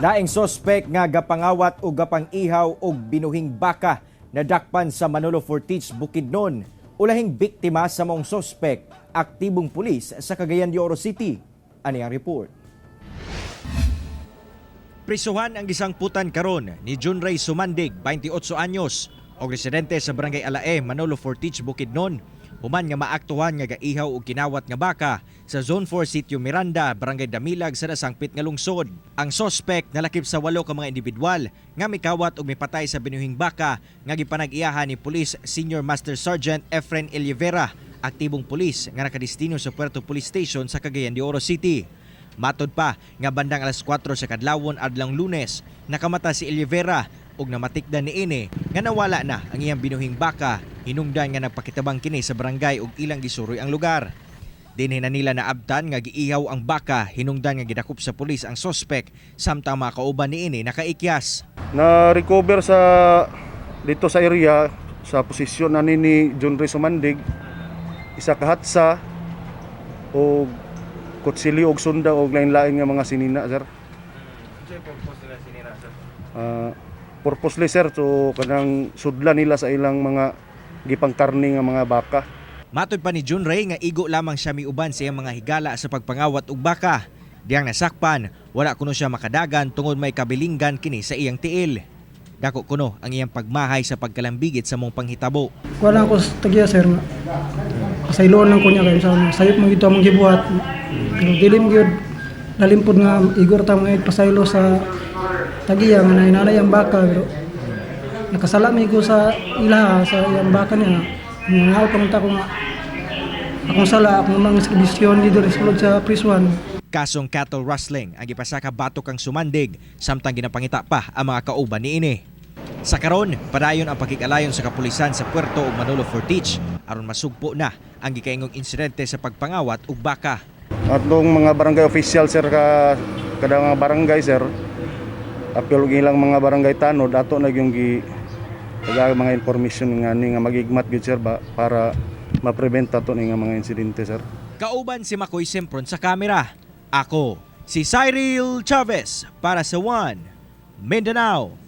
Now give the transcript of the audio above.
Laing sospek nga gapangawat o gapang-ihaw og binuhing baka nadakpan sa Manolo Fortich, Bukidnon. Ulahing biktima sa maong sospek, aktibong pulis sa Cagayan de Oro City. Ani ang report. Prisuhan ang gisangputan karon ni Junray Sumandig, 28 anyos, og residente sa Barangay Alae, Manolo Fortich, Bukidnon. Human nga maaktuhan nga gaihaw og kinawat nga baka sa Zone 4, Sitio Miranda, Barangay Damilag sa nasangpit nga lungsod. Ang sospek nalakip sa walo ka mga individual nga mikawat og mipatay sa binuhing baka nga gipanag-iyahan ni Police Senior Master Sergeant Efren Elivera, aktibong pulis nga nakadestino sa Puerto Police Station sa Cagayan de Oro City. Matod pa nga bandang alas 4 sa kadlawon adlawng Lunes, nakamata si Elivera og namatikdan niini nga nawala na ang iyang binuhing baka, hinungdan nga nagpakitabang kini sa barangay ug ilang gisuroy ang lugar. Dinhi na nila naabtan nga giihaw ang baka, hinungdan nga gidakop sa pulis ang sospek samtang mga kauban niini nakaikyas. Na-recover sa dito sa area sa posisyon ani ni John Ray Sumandig isa ka hatsa og kutsilyo og sunda og lain-lain nga mga sinina, sir. Unsay purpose nila sinina, sir? Purposely, sir, so kanang sudla nila sa ilang mga gipangkarni nga mga baka. Matod pa ni Jun Ray nga igo lamang siya miuban sa iyang mga higala sa pagpangawat og baka. Diyang nasakpan, wala kuno siya makadagan tungod may kabilinggan kini sa iyang tiil. Dako kuno ang iyang pagmahay sa pagkalambigit sa maong panghitabo. Wala ko sa tagya, sir, nga. Kasayloon lang ko niya kay sa sayop mo gito among gibuhat. Pero dili mo gyud lalimpod nga igor ta mga pasaylo sa tagiya nga nainanay ang baka, pero nakasala mi ko sa ilaha sa iyang baka niya. Nga pa ko nga akong sala, akong mga serbisyon dito sulod sa prisuan. Kasong cattle rustling ang gipasaka batok kang Sumandig samtang ginapangita pa ang mga kauban niini. Sa karon, padayon ang pakig-alayon sa kapulisan sa Puerto ug Manolo Fortich aron masugpo na ang gikaingong insidente sa pagpangawat og baka. Atong mga barangay official, sir, ka kada mga barangay, sir, apil og ilang mga barangay tanod ato na yung gi taga mga information nga ni nga magigmat gyud, sir, ba para ma-prevent ato ni nga mga insidente, sir. Kauban si Makoy Sempron sa kamera. Ako, si Cyril Chavez para sa One Mindanao.